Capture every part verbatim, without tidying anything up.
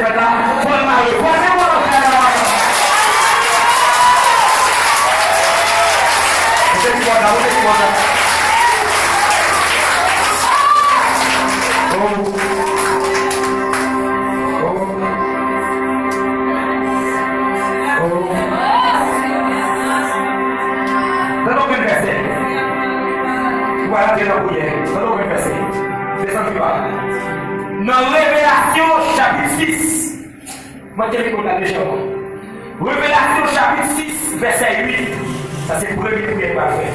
Fè la, fò l mare, fò l mare, fò l mare. Moute kibòd la, moute kibòd la. Oh. Oh. Oh. Tande yon grenn vèsè. Ou pral antre nan priyè. Tande yon grenn vèsè. Desann pi ba. Nan Revelasyon chapit sis, mwen te li konn la deja, mwen. Revelasyon chapit sis, vèsè uit. Sa se premye priyè n pral fè.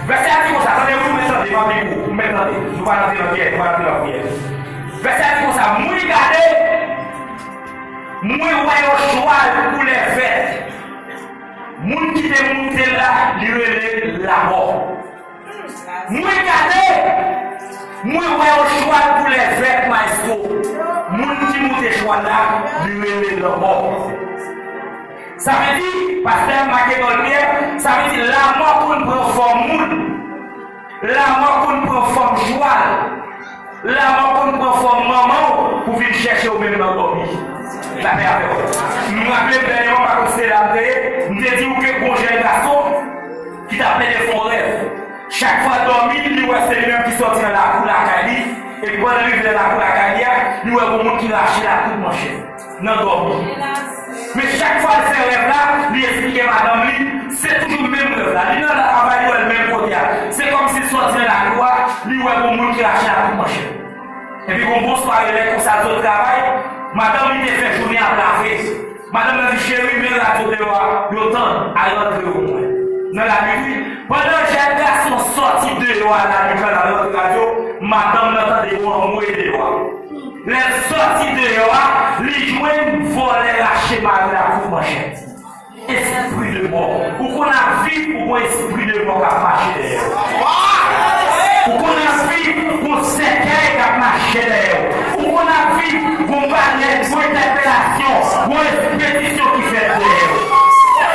Vèsè a di konsa, tande wi, mwen tande, m ap li pou ou, mwen tande. Nou pa rantre nan priyè, nou pa rantre nan priyè. Vèsè a di konsa, mwen gade, mwen wè yon chwal koulè vèt. Moun ki te monte l la, li rele Lamò. Mwen gade, mwen wè yon chwal koulè vèt, maestro. Moun ki monte chwal la, li rele Lanmò. Sa vle di, pastè Marc Edol Pierre, sa vle di lanmò konn pran fòm moun. Lanmò konn pran fòm chwal. Lanmò konn pran fòm manman w pou vin chèche w menm nan dòmi. Lapè avè w. M raple m dènyèman, pa konn si se la m te ye, m te di w ke gon jèn gason ki t ap plede fè yon rèv. Chak fwa l dòmi, li wè se li menm ki sòti nan lakou lakay li, epi pandan l rive nan lakou lakay li a, li wè gon moun ki rache lakou l, monchè, nan dòmi. Men chak fwa l fè rèv la, li esplike madanm li, se toujou menm rèv la. Li nan travay, li wè l menm kote a. Se kòmsi l sòti nan lakou a, li wè gon moun ki rache lakou l, monchè. Epi gon bon sware, lè konsa l sot travay, madanm li te fè jounen ap lave. Madanm nan di, cheri, men radyo deyò a, yo tann, al rantre yo pou mwen. Nan lanwit, wi. Pandan jèn gason sòti deyò a, lanwit la, l al rantre radyo, madanm nan tande yon anmwe deyò a. Lè l sòti deyò a, li jwenn vòlè rache mare lakou l, monchè. Espri de mò. Ou konn ap viv, ou gon espri de mò k ap mache dèyè w. Ou konn ap viv, gon sèkèy k ap mache dèyè w. Ou konn ap viv, gon balèt, gon entèpelasyon, gon ekspedisyon ki fèt dèyè w.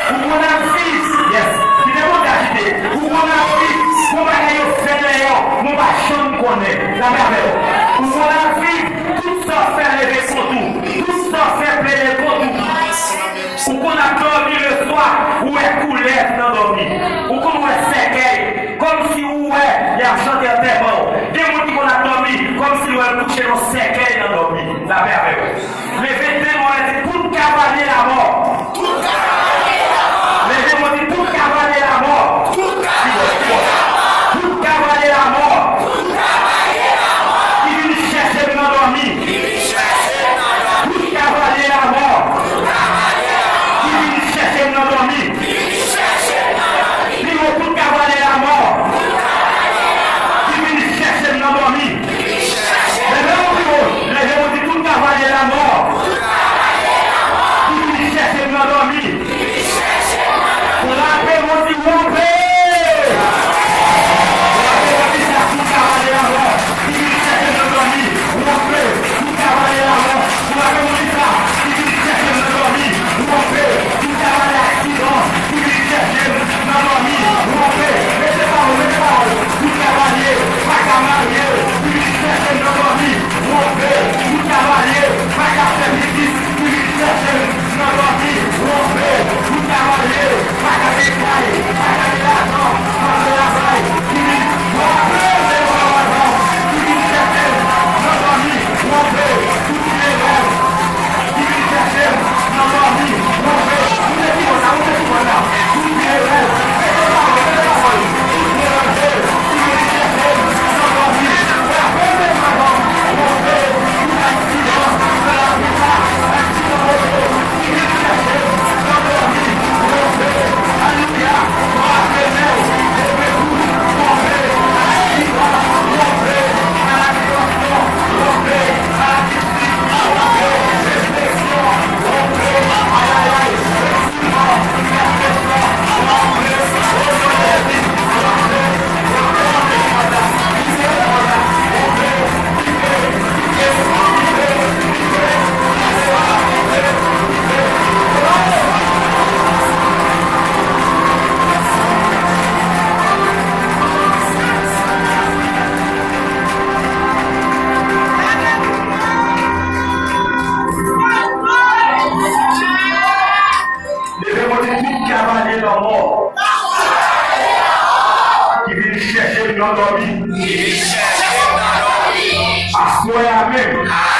Ou konn ap viv, yes, kite Bondye ajite. Ou konn ap viv, gon bagay yo fè dèyè w, men w pa janm konnen. Lapè avè w. Ou konn ap viv, tout sa w fè leve kont ou. Tout sa w fè plede kont ou. Ou konn ap dòmi leswa, ou wè koulèv nan dòmi. Ou konn wè sèkèy, kòmsi ou wè y ap chante antèman w. Gen moun ki konn ap dòmi, kòmsi l wè l kouche nan sèkèy nan dòmi. Lapè avè w. Leve de men w, di, tout kavalye lamò. Leve men w, di, tout kavalye lamò. Tout kavalye lamò. Tout kavalye lamò. Ki vin chèche m nan dòmi. Tout kavalye lamò ki vin chèche m nan dòmi. Pi wo, tout kavalye lamò ki vin chèche m nan dòmi. Leve w pi wo. Amèn.